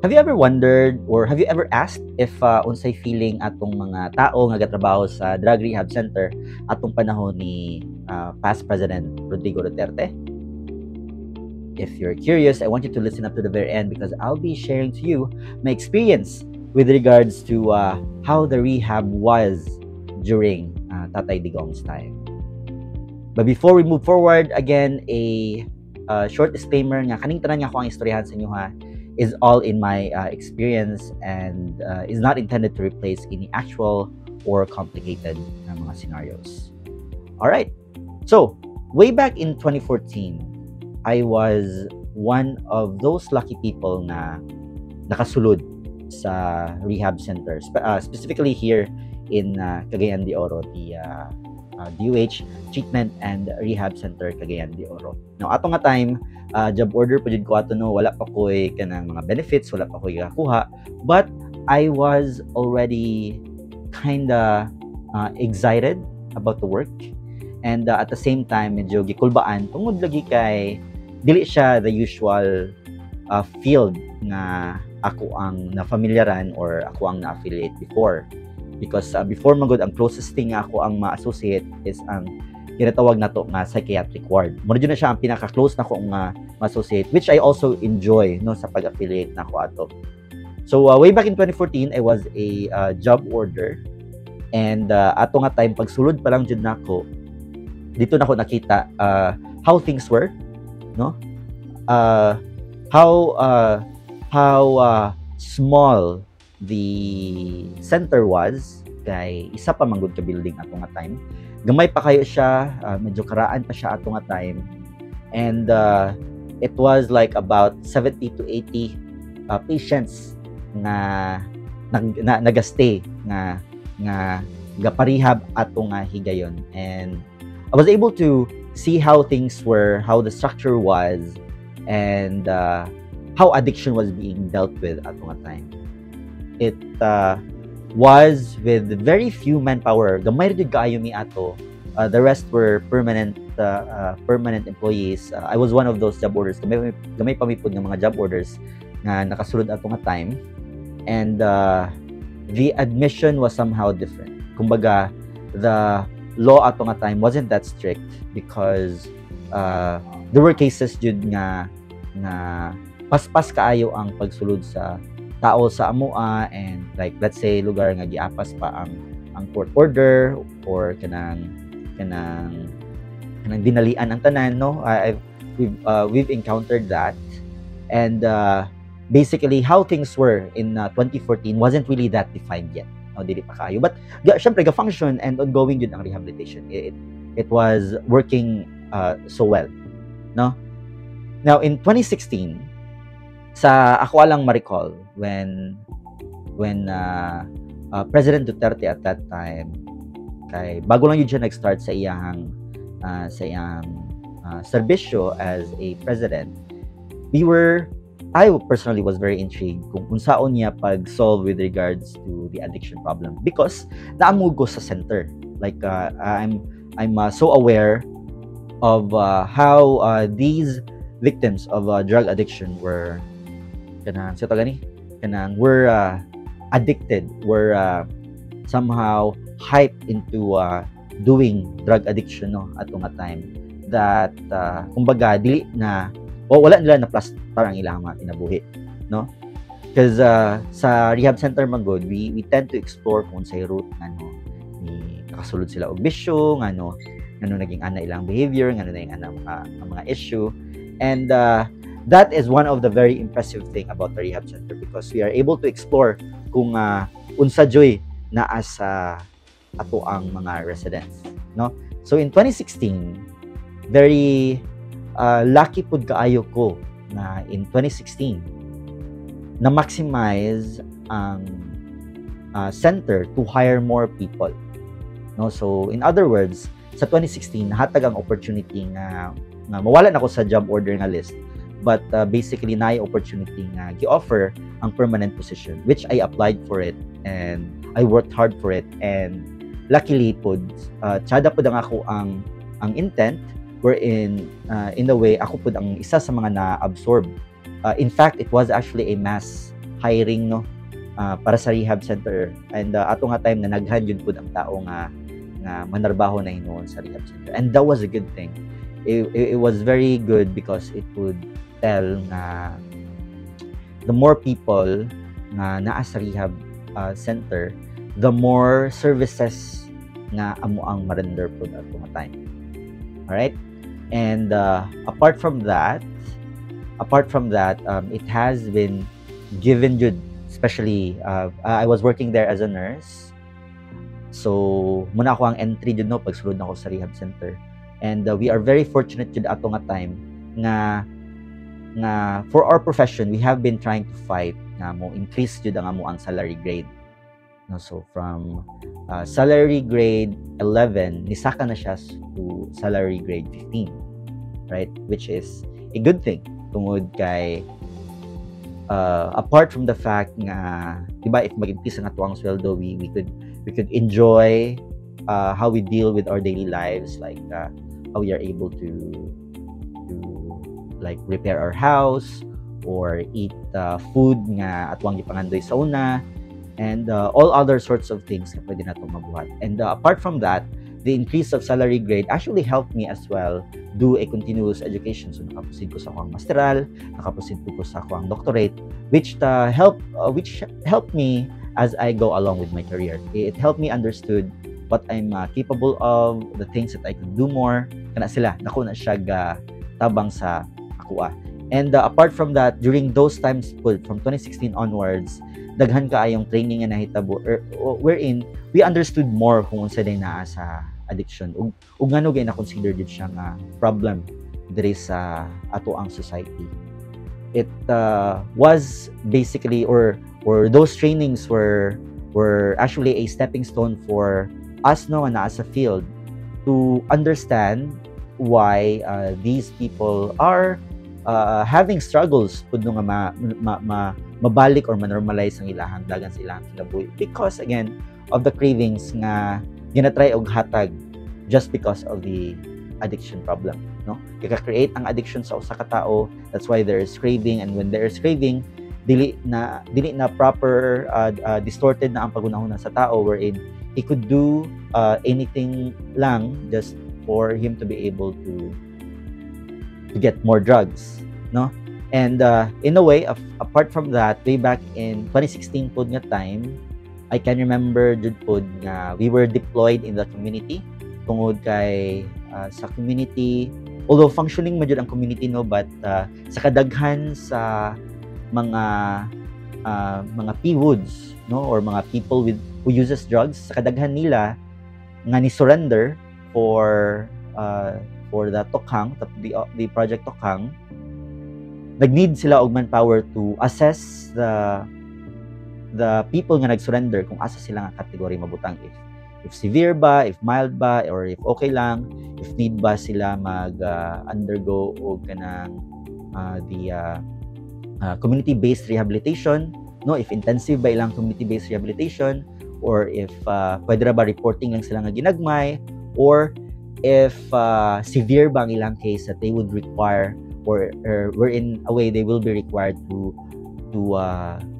Have you ever wondered or have you ever asked if unsay feeling atong mga tao nga gatrabaho sa drug rehab center atong panahon ni past President Rodrigo Duterte? If you're curious, I want you to listen up to the very end because I'll be sharing to you my experience with regards to how the rehab was during Tatay Digong's time. But before we move forward, again, a short disclaimer nga kaning tanan nga akoang istoryahan sa inyo ha is all in my experience and is not intended to replace any actual or complicated na mga scenarios. All right. So, way back in 2014, I was one of those lucky people na nakasulod sa rehab center, specifically here in Cagayan de Oro, the DOH Treatment and Rehab Center Cagayan de Oro. Now, ato nga time, job order pa jud ko ato, no, wala pa ko'y kanang mga benefits, wala pa ko'y gakuha, but I was already kinda excited about the work and at the same time medyo gikulbaan tungod lagi kay dili siya the usual field nga ako ang na-familiaran or ako ang na-affiliate before, because before man gud, ang closest thing nga ako ang ma-associate is ang ginatawag nato nga psychiatric ward. Mao jud na siya ang pinaka-close nako nga ma-associate, which I also enjoy, no, sa pag-affiliate nako ato. So way back in 2014, I was a job order and ato nga time, pagsulod pa lang jud nako dito, nako nakita how things were, no, how small the center was kay isa pa man gud ka building ato nga time. Gamay pa kayo siya, medyo karaan pa siya ato nga time and it was like about 70 to 80 patients nga nagastay nga gaparehab ato nga higayon, and I was able to see how things were, how the structure was, and how addiction was being dealt with ato nga time. It was with very few manpower. Gamay ra jud kaayo mi ato. The rest were permanent employees. I was one of those job orders. Gamay pa mi pud nga mga job orders nga nakasulod ato nga time. And the admission was somehow different. Kumbaga, the law ato nga time wasn't that strict because there were cases jud nga paspas kaayo ang pagsulod sa tao sa amoa and, like, let's say lugar nga giapas pa ang court order or kanang dinalian ang tanan, no. I, I've we've encountered that and basically how things were in 2014 wasn't really that defined yet, no, dili pa kaayo, but syempre ga function and ongoing jud ang rehabilitation. It was working so well, no. Now, in 2016, sa ako lang ma-recall, when President Duterte at that time, kay bago lang jud siya nag-start sa iyang serbisyo as a president, we were I personally was very intrigued kung unsaon niya pag-solve with regards to the addiction problem because naamog ko sa center. Like, I'm so aware of how these victims of drug addiction were kanang sa gani kanang were addicted, were somehow hyped into doing drug addiction, no, ato nga time that kumbaga dili na o wala nila na plastar ang ilang mga kinabuhi, no, because sa rehab center man gud, we tend to explore kung unsay root ngano ni nakasulod sila og bisyo, ngano naging ana ilang behavior, ngano naging ana ang mga issue, and that is one of the very impressive thing about the rehab center because we are able to explore kung unsa juy naa sa ato ang mga residents, no. So in 2016, very lucky pud kaayo ko na in 2016 na maximize ang center to hire more people, no. So in other words, sa 2016 nahatag ang opportunity nga mawala na ko sa job order nga list, but basically naay opportunity nga gi-offer ang permanent position, which I applied for it and I worked hard for it, and luckily pod tsada pod ang ako ang intent wherein in a way ako pod ang isa sa mga na-absorb. In fact, it was actually a mass hiring, no, para sa rehab center. And ato nga time na naghan jud pud ang tao nga manarbaho na hinuon sa rehab center, and that was a good thing. It was very good because it would tell nga the more people nga naa sa rehab center, the more services nga amo ang ma-render pud ato nga time. Alright? And apart from that, it has been given jud, especially I was working there as a nurse. So, mao na akoang entry jud, no, pagsulod nako sa rehab center. And we are very fortunate jud ato nga time nga for our profession, we have been trying to fight nga mo increase jud ang amo ang salary grade. No, so from salary grade 11, nisaka na siya to salary grade 15, right? Which is a good thing tungod kay apart from the fact nga, di ba, if mag-increase ang atoang sweldo, we could enjoy how we deal with our daily lives, like how we are able to like repair our house or eat food nga atoang gipangandoy sa una and all other sorts of things na pwede nato mabuhat. And apart from that, the increase of salary grade actually helped me as well do a continuous education. So nakaproceed ko sa akong masteral, nakaproceed ko sa akong doctorate, which helped me as I go along with my career. It helped me understood what I'm capable of, the things that I could do more. Kana sila, dako na siya ga tabang sa akoa. And apart from that, during those times pud, from 2016 onwards, daghan kaayong training nga nahitabo wherein we understood more kung unsa day naa sa addiction ug ngano gay na consider jud siya nga problem diri sa ato ang society. It was basically or those trainings were actually a stepping stone for us, no, nga naa sa field to understand why these people are having struggles pud, no, nga ma mabalik or ma-normalize ang ilahang dagan sa ilahang kinabuhi because again of the cravings nga ginatry og hatag just because of the addiction problem, no? Kaka-create ang addiction sa usa ka tawo. That's why there is craving, and when there is craving, dili na proper, distorted na ang paghunahuna sa tao wherein he could do anything lang just for him to be able to get more drugs, no? And in a way, apart from that, way back in 2016 pod nga time, I can remember jud pod nga we were deployed in the community tungod kay sa community, although functioning man jud ang community, no, but sa kadaghan sa mga PWUDs, no, or mga people with who uses drugs, sa kadaghan nila nga ni surrender for the Tokhang, the project Tokhang, nag-need sila og manpower to assess the people nga nag-surrender kung asa sila nga category mabutang, if severe ba, if mild ba, or if okay lang, if need ba sila mag undergo og kanang the community-based rehabilitation, no, if intensive ba ilang community-based rehabilitation, or if pwede ra ba reporting lang sila nga ginagmay, or if severe ba ang ilang case that they would require or wherein a way they will be required to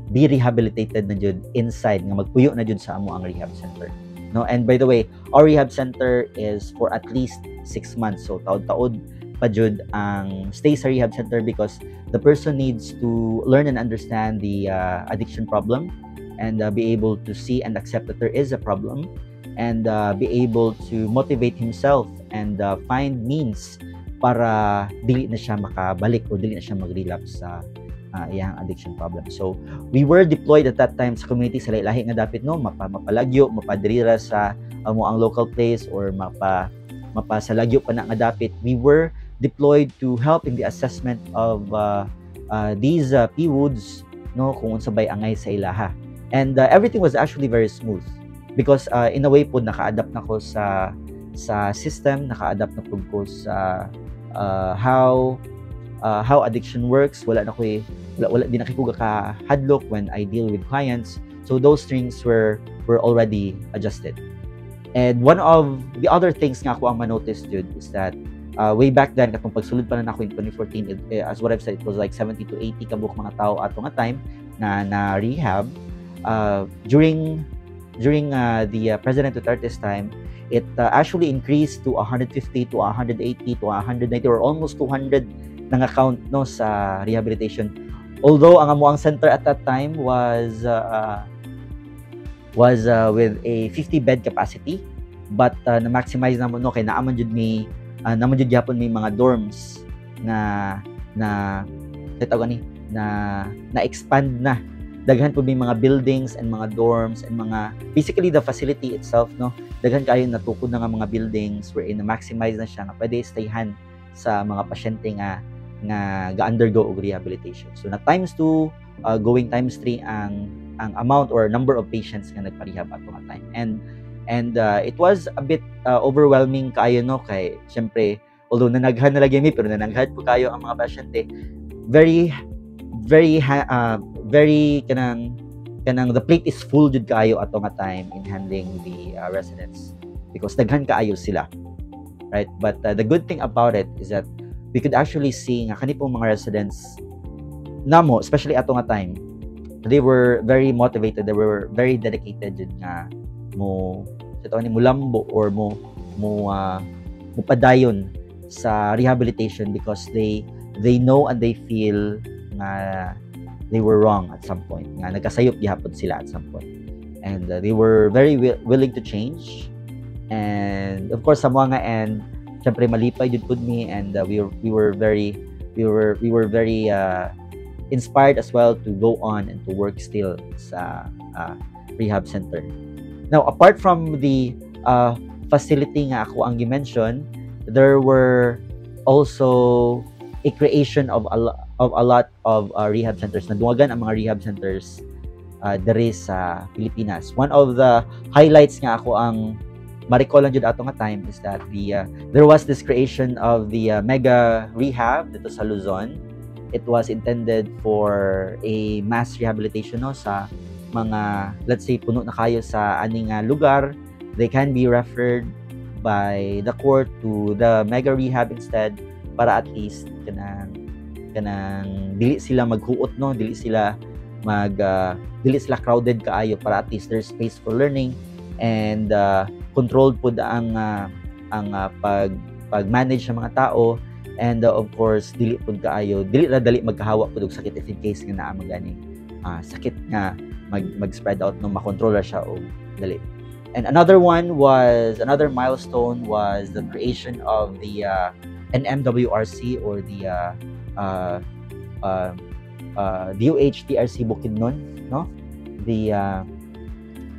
be rehabilitated na jud inside, nga magpuyo na jud sa amo ang rehab center, no? And by the way, our rehab center is for at least 6 months, so taod-taod pa jud ang stay sa rehab center because the person needs to learn and understand the addiction problem and be able to see and accept that there is a problem and be able to motivate himself and find means para dili na siya makabalik o dili na siya mag-relapse sa iyang addiction problem. So, we were deployed at that time sa community sa lahi nga dapit, no, mapalagyo, mapadrira sa amo ang local place or mapa sa lagyo pa na nga dapit. We were deployed to help in the assessment of these PWUDs, no, kung unsa bay angay sa ilaha. And everything was actually very smooth because in a way pod naka-adapt na ko sa system, naka-adapt na pod ko sa how addiction works. Wala na ko wala, wala di na ko ka hadlok when I deal with clients. So those things were already adjusted. And one of the other things nga ako ang ma-notice dude is that way back then, katong pagsulod pa na nako in 2014, it, as what I've said, it was like 70 to 80 kabuok mga tao ato nga time. na na rehab during the President Duterte's time, it actually increased to 150 to 180 to 190 or almost 200 ng account, no, sa rehabilitation. Although ang amoang center at that time was with a 50 bed capacity, but na-maximize namo, no, kay naa man jud may naa man jud gyapon may mga dorms na na tawag ani na na-expand na. Daghan po may mga buildings and mga dorms and mga, basically, the facility itself, no. Daghan kayo natukod na nga mga buildings wherein na maximize na siya nga pwede stayhan sa mga pasyente nga nga ga-undergo og rehabilitation. So na times 2, going times 3 ang amount or number of patients nga nagpa-rehab ato nga time. And it was a bit overwhelming kaayo, no, kay syempre although nanaghan na lagi mi, pero nanaghan po kayo ang mga pasyente. Very very very kanang the plate is full jud kaayo ato nga time in handling the residents because daghan kaayo sila, right? But the good thing about it is that we could actually see nga kani pong mga residents namo, especially ato nga time, they were very motivated, they were very dedicated jud nga mo sa ni mulambo or mo mupadayon sa rehabilitation because they know and they feel nga they were wrong at some point, nga nagkasayop gihapon sila at some point, and they were very willing to change. And of course, sa mga and syempre malipay jud pud mi, and we were very inspired as well to go on and to work still sa rehab center. Now, apart from the facility nga ako ang gi-mention, there were also a creation of a lot of rehab centers. Nadungagan ang mga rehab centers diri sa Pilipinas. One of the highlights nga ako ang ma-recall lang jud ato nga time is that there was this creation of the mega rehab dito sa Luzon. It was intended for a mass rehabilitation, no, sa mga, let's say, puno na kayo sa aning lugar, they can be referred by the court to the mega rehab instead para at least kanang dili sila maghuot, no, dili sila crowded kaayo, para at least there's space for learning and controlled pud ang pag manage ng mga tao. And of course, dili pud kaayo, dili ra dali magkahawa pud og sakit if in case nga naa man gani sakit nga mag spread out, no, makontrol ra siya og dali. And another milestone was the creation of the NMWRC or the DOH TRC Bukidnon, no? The uh,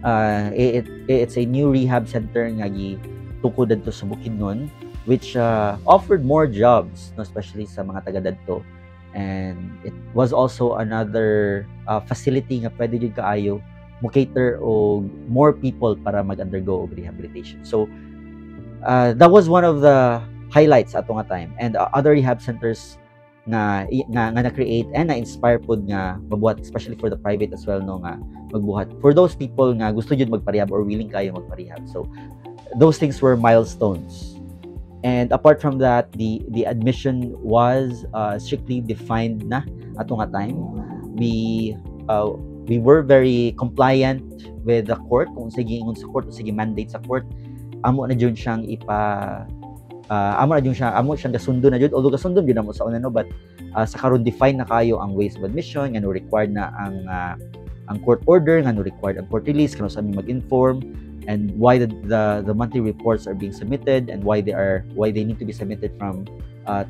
uh, it, it's a new rehab center nga gitukod didto sa Bukidnon which offered more jobs, no, especially sa mga taga dadto. And it was also another facility nga pwede jud kaayo mo cater og more people para mag-undergo og rehabilitation. So that was one of the highlights ato nga time, and other rehab centers nga na-create and na-inspire pod nga mabuhat, especially for the private as well, no, nga magbuhat for those people nga gusto jud magparehab or willing kayo magparehab. So those things were milestones. And apart from that, the admission was strictly defined na ato nga time. We were very compliant with the court. Kung sige ingon sa court, sige mandate sa court, amo na jud siya, amo siyang gasundo na jud, although gasundo jud namo sa una, no, but sa karon define na kayo ang ways of admission, ngano required na ang court order, ngano required ang court release, kano sa mi mag-inform, and why the monthly reports are being submitted and why they need to be submitted from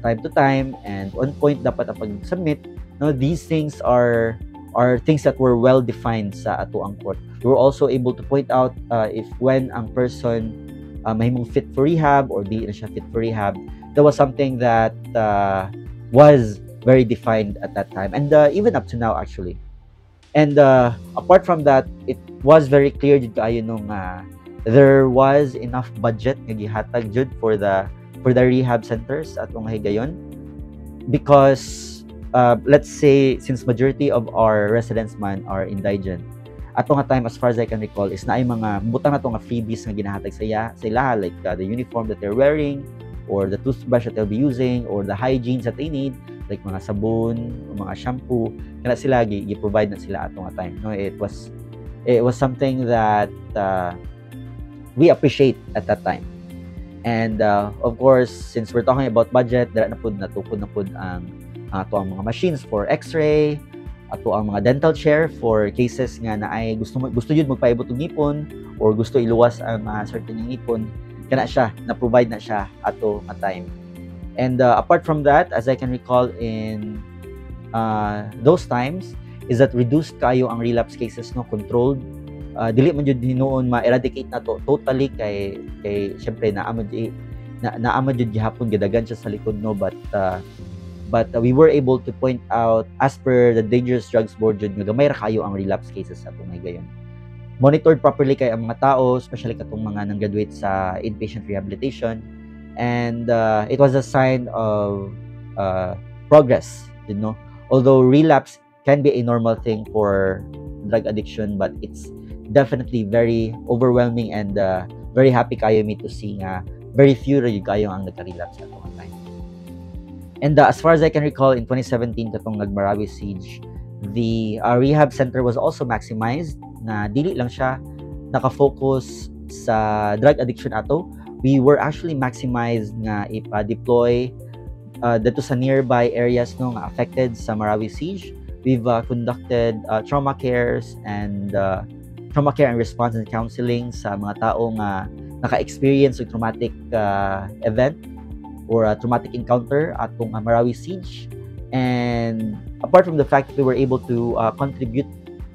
time to time, and on point dapat ang pag-submit, no. These things are things that were well defined sa ato ang court. We were also able to point out if when ang person mahimong fit for rehab or di na siya fit for rehab. That was something that was very defined at that time and even up to now, actually. And apart from that, it was very clear jud kaayo nung there was enough budget nga gihatag jud for the rehab centers atong higayon because let's say, since majority of our residents man are indigent ato nga time, as far as I can recall, is naay mga butang na to nga freebies nga ginahatag sa iya sa ilaha, like the uniform that they're wearing or the toothbrush that they'll be using or the hygienes that they need. like mga sabon, mga shampoo, kana sila gi-provide na sila ato nga time, no? It was something that we appreciate at that time. And of course, since we're talking about budget, dira na pud natukod na pud ang ato ang mga machines for X-ray, ato ang mga dental chair for cases nga naay gusto jud magpaibot og ngipon or gusto iluwas ang certain ngipon, kana siya na provide na siya ato nga time. And apart from that, as I can recall in those times, is that reduced kayo ang relapse cases, no? Controlled. Dili man jud hinuon ma-eradicate na to totally kay syempre naa man jud gihapon gidagan siya sa likod, no? But we were able to point out, as per the Dangerous Drugs Board jud, nga gamay ra kayo ang relapse cases sa atong higayon. Monitored properly kay ang mga tao, especially katong mga nang graduate sa inpatient rehabilitation, and it was a sign of progress. Although relapse can be a normal thing for drug addiction, but it's definitely very overwhelming and very happy kayo me to see nga very few ra jud kayo ang nagka-relapse ato time. And as far as I can recall, in 2017, katong nagmarawi siege, the rehab center was also maximized na dili lang siya naka-focus sa drug addiction ato. We were actually maximized nga ipa-deploy dito sa nearby areas, no, nga affected sa Marawi siege. We've conducted trauma care and response and counseling sa mga tao nga naka-experience og traumatic event or a traumatic encounter atong Marawi siege. And apart from the fact that we were able to contribute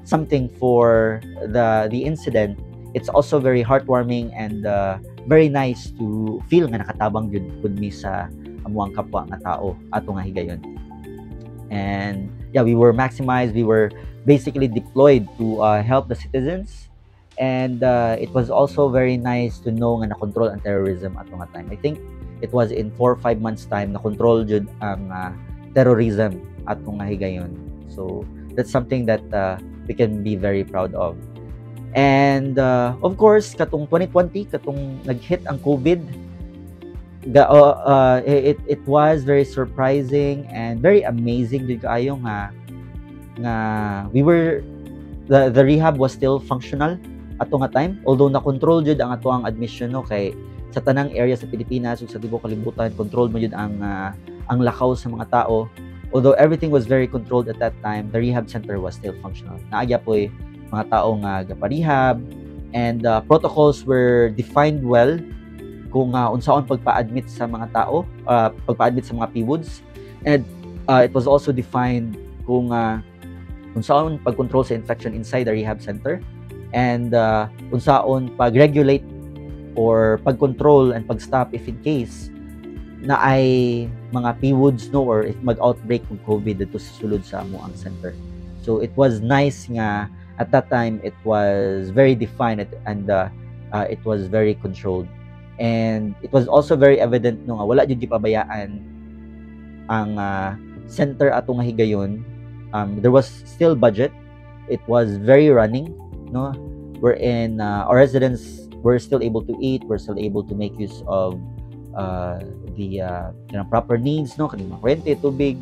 something for the incident, it's also very heartwarming and very nice to feel nga nakatabang jud pud mi sa amuang kapwa nga tao ato nga higayon. And yeah, we were maximized. We were basically deployed to help the citizens. And it was also very nice to know nga na-control ang terrorism ato nga time. I think it was in 4 or 5 months' time na control jud ang terrorism ato nga higayon. So that's something that we can be very proud of. And of course, katong 2020, katong nag-hit ang COVID, it was very surprising and very amazing jud kaayo nga we were the rehab was still functional ato nga time, although na-control jud ang ato ang admission, no, kay sa tanang area sa Pilipinas ug sa tibuok kalibutan, control mo jud ang lakaw sa mga tao. Although everything was very controlled at that time, the rehab center was still functional. Naa gyapoy mga tao nga gapa-rehab and protocols were defined well kung unsaon pagpa-admit sa mga tao, pagpa-admit sa mga PWUDs, and it was also defined kung unsaon pag-control sa infection inside the rehab center and unsaon pag-regulate or pag-control and pag-stop if in case naay mga PWUDs, no, or if mag-outbreak ng COVID dito sa sulod sa amuang center. So it was nice nga at that time it was very defined and it was very controlled. And it was also very evident, no, nga wala jud gipabayaan ang center ato nga higayon. There was still budget. It was very running, no? Wherein our residents were still able to eat, were still able to make use of the proper needs, no, kaning mga kuryente, tubig,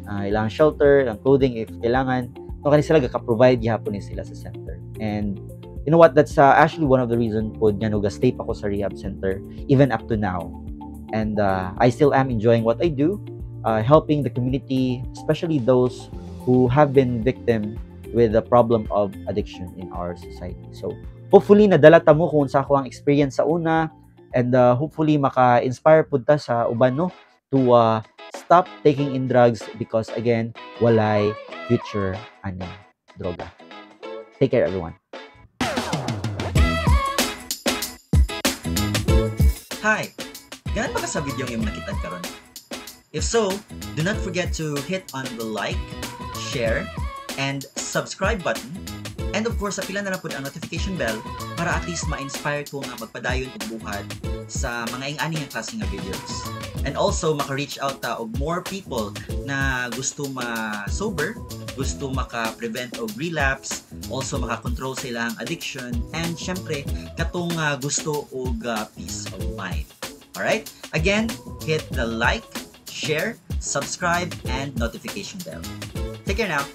ilang shelter, ilang clothing if kailangan, no, kani sila gaka-provide gihapon ni sila sa center. And you know what, that's actually one of the reason pod nga stay pa ko sa rehab center even up to now. And I still am enjoying what I do, helping the community, especially those who have been victim with the problem of addiction in our society. So hopefully nadala ta mo kung sa ako ang experience sa una and hopefully maka-inspire pud ta sa uban, no, to stop taking in drugs because, again, walay future aning droga. Take care, everyone. Hi! Ganahan ba ka sa video nga imong nakita karon? If so, do not forget to hit on the like, share, and subscribe button. And of course, apila na lang pud ang notification bell para at least ma-inspire ko nga magpadayon og buhat sa mga ing-ani nga klase nga videos. And also, maka-reach out ta og more people na gusto ma-sober, gusto maka-prevent og relapse, also maka-control sa ilang addiction, and syempre, katong gusto og peace of mind. Alright? Again, hit the like, share, subscribe, and notification bell. Take care now.